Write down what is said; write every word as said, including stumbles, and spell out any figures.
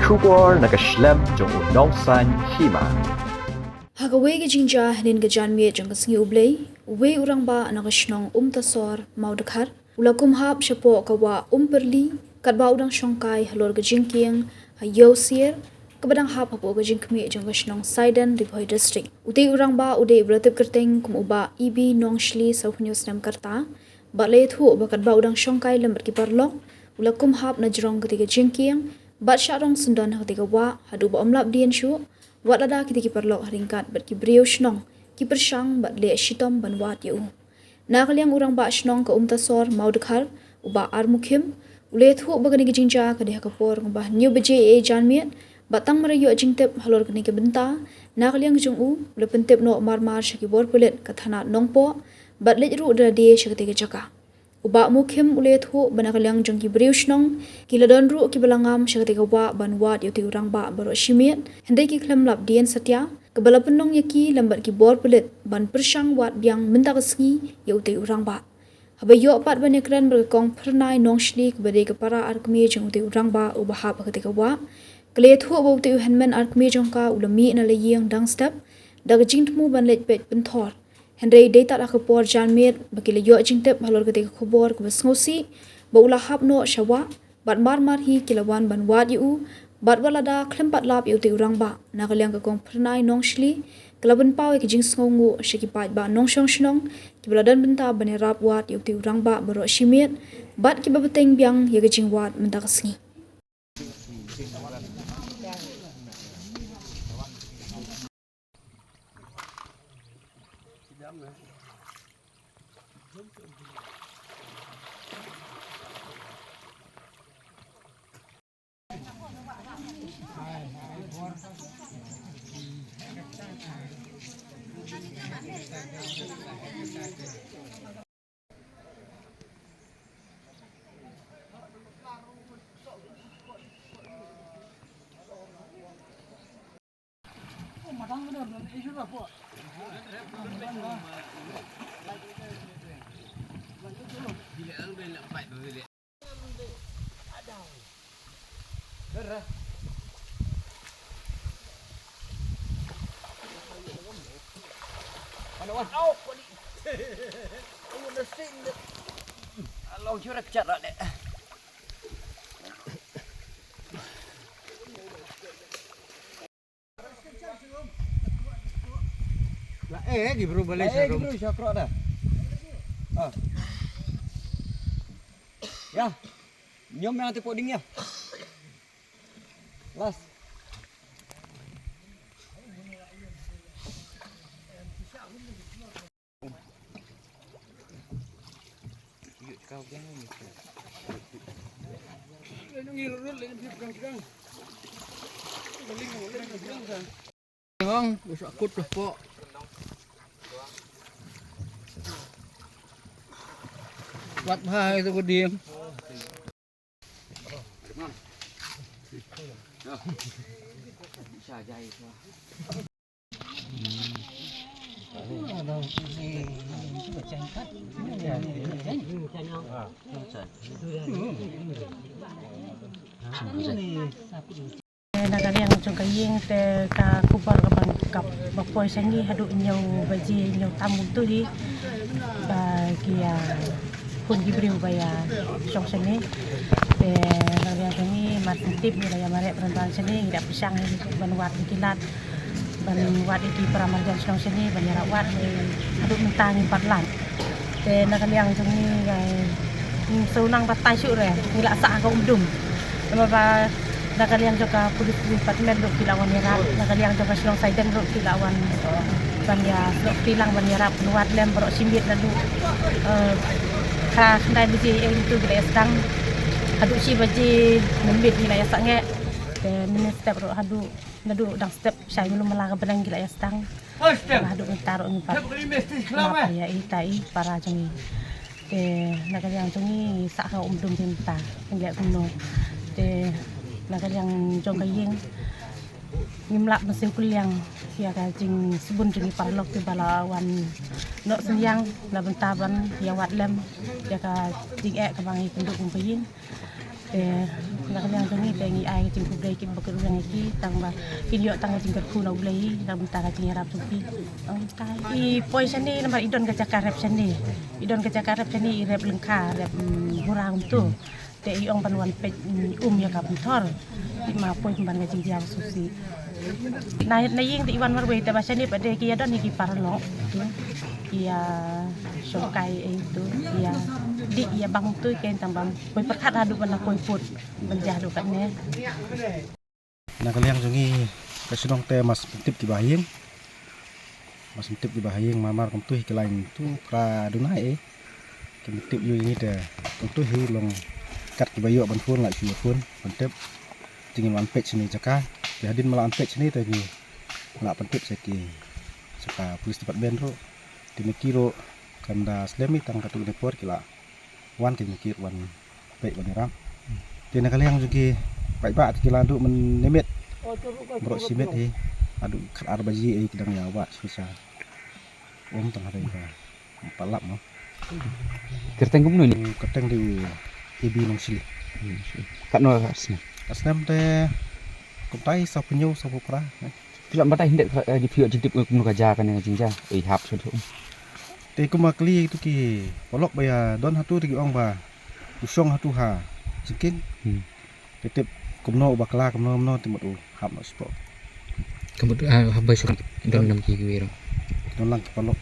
Khubor na ka shlem jong u Nongsaiñ Hima. Ha kawei ka jingjia hynnin ka janmiet jong ka sngi U Blei, uwei u rangbah na ka shnong Umtasor, Mawdkhar, u la kum hap shapoh ka wah Umpyrli, katba u dang shongkai halor ka jingkieng ha Iewsier, kaba dang hap hapoh ka jingkhmih jong ka shnong Saiden, Ri Bhoi District. Utei u rangbah u dei uba la tip kyrteng kum u Bah Ibi Nongshli, sawphew hynñiew snem ka rta, bad la ïathuh ba katba u dang shongkai lem bad ki paralok, u la kum hap na jrong katei ka jingkieng, bad shah rong syndon ha katei ka wah, haduh ba ym lap dien shuh, wat lada kitei ki paralok ha ryngkat bad ki briew shnong ki pyrshang bad leh shitom ban wad ïa u. Na ka liang u rangbah shnong ka Umtasor, Mawdkhar, u Bah Armukhim, u la ïathuh ba kane ka jingjia ka dei ha ka por kaba hynñiew baje ei janmiet, bad tang mar ïoh jingtip halor kane ka bynta, na ka liang jong u, u la pyntip noh marmar sha ki bor pulit ka thana Nongpoh, bad leit ruh da lade sha katei ka jaka. U Bah Mukhim u la ïathuh ba na ka liang jong ki briew shnong, ki la don ruh kiba la ngam sha katei ka wah ban wad ïa utei u rangbah baroh shi miet, hynrei ki khlem lap dien satia, kaba la pynlong ïa ki lem bad ki bor pulit ban pyrshang wad biang mynta ka sngi ïa utei u rangbah. Haba ïoh pat ban ïakren bad ka Kong Phyrnai Nongshli kaba dei ka para arkmie jong utei u rangbah uba hap ha katei ka wah, ka la ïathuh ba utei u hynmen arkmie jong ka u la mih na la ïing dang step, da ka jingthmu ban leit peit pynthor. Hynrei dei tad ha ka por janmiet ba ki la ïoh jingtip halor katei ka khubor kaba sngewsih ba u la hap noh sha wah, bad marmar hi ki la wan ban wad ïa u, bad wat lada khlem pat lap ïa utei u rangbah, na ka liang ka Kong Phyrnai Nongshli ka la pynpaw ïa ka jingsngewnguh sha ki paidbah nongshong shnong kiba la don bynta ban ïarap wad ïa utei u rangbah baroh shi miet, bad kiba bteng biang ïa ka jingwad mynta ka sngi. La eh, di bro balai. La eh, di bro, sha krok dah. Ah. Ya. Nyom yang tepuk ding ya. Last. Ngong, besok kut lah pok. Kuat bahai tu kau diem. Na ka liang jong ka ïing te ka khubor kaba, kaba poi sha ngi haduh hynñiew baje, hynñiew tam kumtu hi. Ba ki ïa khun ki briew ba ïa shong shane. Te na ka liang jong ngi mar shen tip ngi la ïa mareh ban wan shane, ngi la pyrshang ban wad ïa ki lad, ban wad ïa ki para marjan shnong shane ban ïarap wad, haduh mynta ngim pat lad. Te na ka liang jong ngi, eh, ngi shu nang batai shuh re, ngi la sah ha ka umdum. Namar ba na ka liang jong ka police department ruh ki la wan ïarap, na ka liang jong ka shnong Saiden ruh ki la wan ban ïa snoh kti lang ban ïarap, ban wad lem baroh shi miet naduh, eh, khyndai baje ïa itu ki la ïa sdang haduh shi baje mynmiet ngi la ïa sangeh. Te mynne step ruh haduh, naduh dang step shai mulu mala ka bneng ki la ïa sdang. Haduh mynta ruh ngi pat map ïa ita i para jong ngi. Te na ka liang jong ngi sah ha umdum mynta, ngi leh kumno. Te na ka liang jong ka ïing ngim lah ban siew kylliang ïa ka jingsbun jong ngi paralok kiba la wan noh synñiang na bynta ban ïa wad lem ïa ka jingeh kaba ngi kynduh kum ka ïing. Te Na ka liang jong ngi te ngi ai ka jingkhublei kit ba kyrpang ïa ki tang ba kin ïoh tang ka jingkyrkhu na U Blei hi na ka bynta ka jingïarap jong ki. Ong kai i poi shane namar i don ka jaka rep shane, i don ka jaka rep shane, i rep lyngkha, rep, mm, hura kumtu. Te i ong ban wan peit, mm, um ïa ka pynthor. Te ma poi ban ka jingjia ka susi. Na na ïing te i wan marwei te ba shane pat de ki ïa don ïa ki paralok tu. Ki ïa shongkai ei tu, ki ïa dih ïa bang tu, ken tang bam poi pyrkhat haduh ban la poi put ban jah haduh katne. Na ka liang jong ngi ka shnong te mas pyntip ki ba ha ïing. Mas pyntip ki ba ha ïing, mar mar kumtu hi ki lain tu pra dunai eh. Ki pyntip ïa ngi te kumtu hi long kat ki ba ïoh ban phone la shu phone pyntip. Te ngin wan peit shane jaka. Te hadien ma la wan peit shane te ngi la pyntip sha ki, sha ka police department ruh. Te ma ki ruh kan da slem hi tang katto katne por ki la wan, ki ma ki ruh wan peit wan ïarap. Te na ka liang jong ki paidbah te ki la duh mynmiet baroh shi miet hi. Haduh khatar baje ei ki dang ïa wad shisha. Um tang hynrei ka palat mo. Kyrteng kumno ne? Kyrteng dei u A B Nongshili. Katno ka snem? Ka snem te kumtai sawphew hynñiew sawphew phra. Phi lah batai hyndet, eh, phi ïoh jingtip kumno ka jia kane ka jingjia? Ei hap shuh shuh. Te kumba kylli ïa kitu ki paralok ba ïa don hatu te ki ong ba u shong hatu ha jingkieng. Hmm. Te tip kumno u bakla kumno kumno te mut u hap noh shapoh. Ka mut, ah, hap ba shong don lang ki kiwei ruh. Don lang ki paralok.